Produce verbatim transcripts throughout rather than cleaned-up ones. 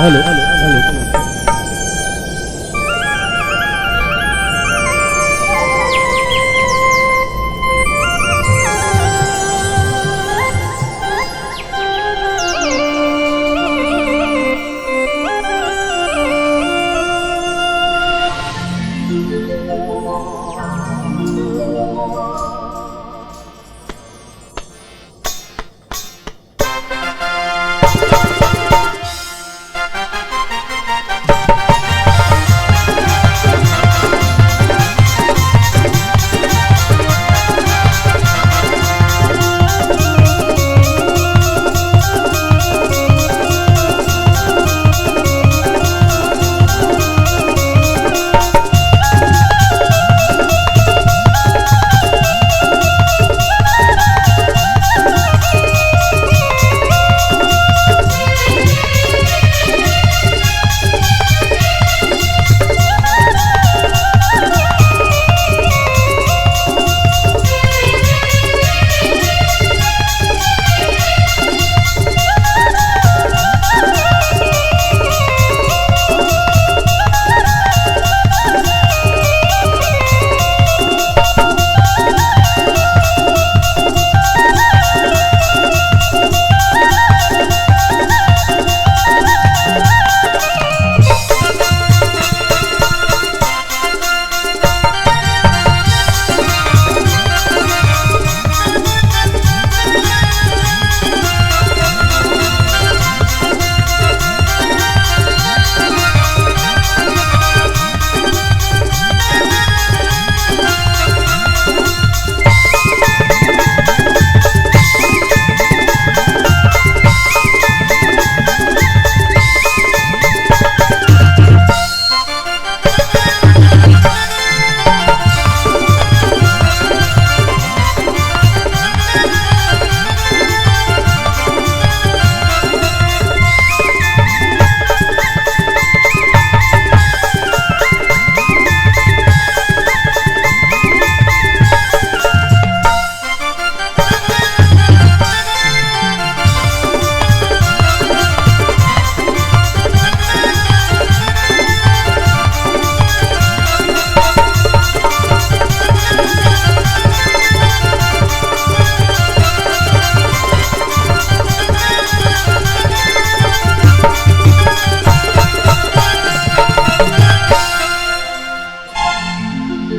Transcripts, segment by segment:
Hello, hello.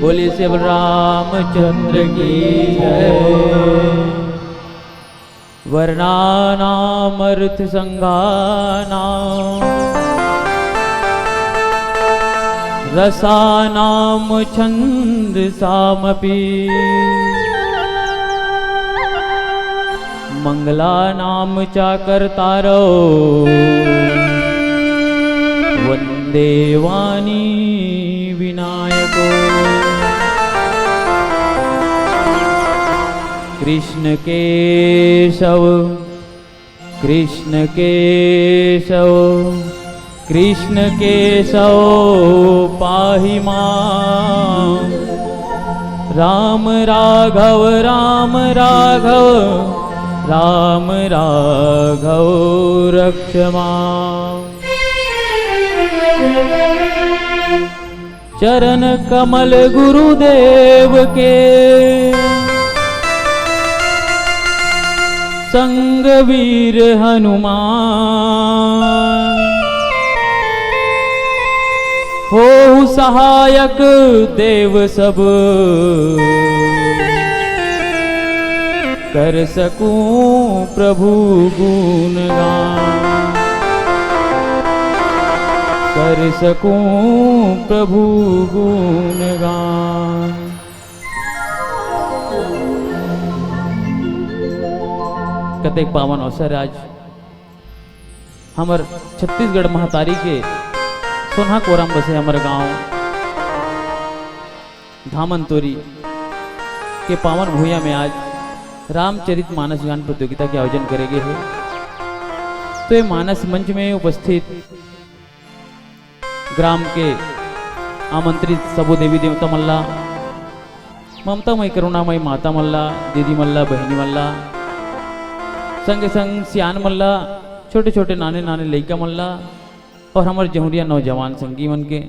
बोले शिव रामचंद्र की जय। वर्णानामर्थसंघानां रसानां छंदसामपि। मंगलानां चाकर्तारौ वंदे वाणी विनायकौ। कृष्ण केशव, कृष्ण केशव, कृष्ण केशव पाहि मां। राम राघव, राम राघव, राम राघव रक्ष मां। चरण कमल गुरुदेव के, संग वीर हनुमान। होहु सहायक देव सब, कर सकूं प्रभु गुणगान, कर सकूं प्रभु गुणगान। कतेक पावन अवसर आज हमर छत्तीसगढ़ महतारी के सोनहा कोरम बसे हमर गांव धामनतोरी के पावन भुइयां में आज रामचरित मानस गान प्रतियोगिता के आयोजन करे गे हे। तो ये मानस मंच में उपस्थित ग्राम के आमंत्रित सबो देवी देवता मन ला, ममता मई करुणा मई माता मन ला, दीदी मन ला, बहिनी मन ला, संगे संग सियान मन ला, छोटे छोटे नाने नाने लइका मन ला, और हमर जहुरिया नौजवान संगी मन के,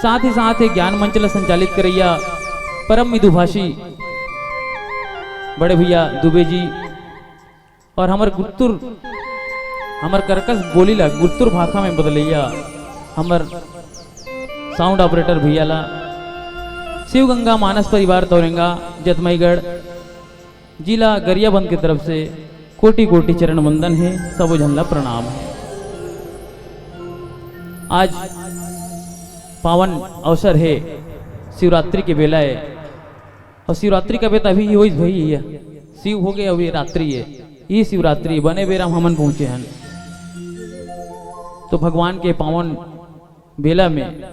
साथ ही साथ ये ज्ञान मंच ला संचालित करैया परम मिदुभाषी बड़े भैया दुबे जी, और हमर गुर्तुर, हमर करकस बोली ला गुर्तुर भाखा में बदलैया हमर साउंड ऑपरेटर भैया ला, शिव गंगा मानस परिवार तौरेंगा जतमईगढ़, जिला गरियाबंद के तरफ से कोटि कोटि चरण वंदन हे, सबो झन ला प्रणाम हे। आज पावन अवसर हे, शिवरात्रि के बेला हे, और शिवरात्रि का बेत अभी ही होइस भई हे, शिव हो गए, अभी रात्रि हे, ये शिवरात्रि बने बेरा में हमन पहुंचे हन। तो भगवान के पावन बेला में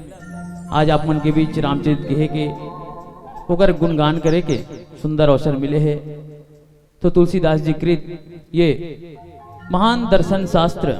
आज आप मन के बीच रामचरित कहे के, ओकर गुणगान करे के सुंदर अवसर मिले हे। तो तुलसीदास जी कृत ये महान दर्शन शास्त्र